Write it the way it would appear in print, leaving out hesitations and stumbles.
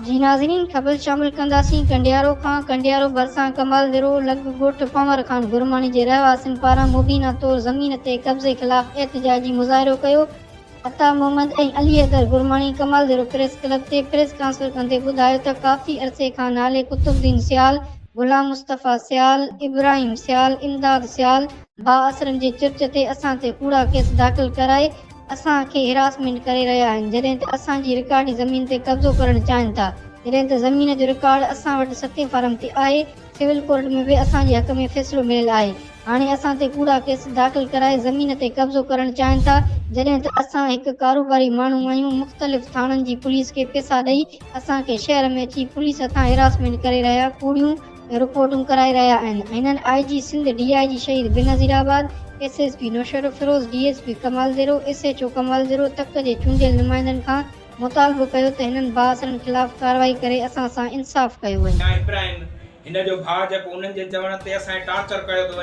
جي ناظرين خبر شامل ڪنداسين ڪنڊيارو کان ڪنڊيارو ڀرسان ڪمال ديرو لڳ ڳوٺ پنور خان گرماڻي جي رهواسين پاران مبينا طور زمين تي قبضي خلاف احتجاجي مظاهرو ڪيو عطا محمد ۽ علي حيدر گرماڻي ڪمال ديرو پريس ڪلب تي پريس ڪانفرنس ڪندي ٻڌايو ته ڪافي عرصي کان نالي قطب الدين سيال، غلام مصطفيٰ سيال، ابراهيم سيال، امداد سيال بااثرن جي چرچ تي اسان تي ڪوڙا ڪيس داخل ڪرائي اسان کي هراسمينٽ ڪري رهيا آهن جڏهن ته اسان جي رڪارڊي زمين تي قبضو ڪرڻ چاهين ٿا جڏهن ته زمين جو رڪارڊ اسان وٽ ستين فارم تي آهي سول ڪورٽ ۾ به اسان جي حق ۾ فيصلو مليل آهي هاڻي اسان تي ڪوڙا ڪيس داخل ڪرائي زمين تي قبضو ڪرڻ چاهين ٿا جڏهن ته اسان هڪ ڪاروباري ماڻهو آهيون مختلف ٿاڻن جي پوليس کي پيسا ڏئي اسان کي شهر ۾ اچي پوليس هٿان هراسمينٽ ڪري رهيا ڪوڙيون رپورٽون ڪرائي رهيا آهن هنن I G Sindh, D I G Shaheed Benazirabad, S S P Naushahro Feroze, D S P Kamaldero, S H O Kamaldero تڪ جي چونڊيل نمائندن کان مطالبو ڪيو ته هنن بااثرن خلاف ڪارروائي ڪري اسان سان انصاف ڪيو وڃي. يا ابراهيم هن جو ڀاء جيڪو انهن جي چوڻ تي اسان کي ٽارچر ڪيو ٿو وڃي.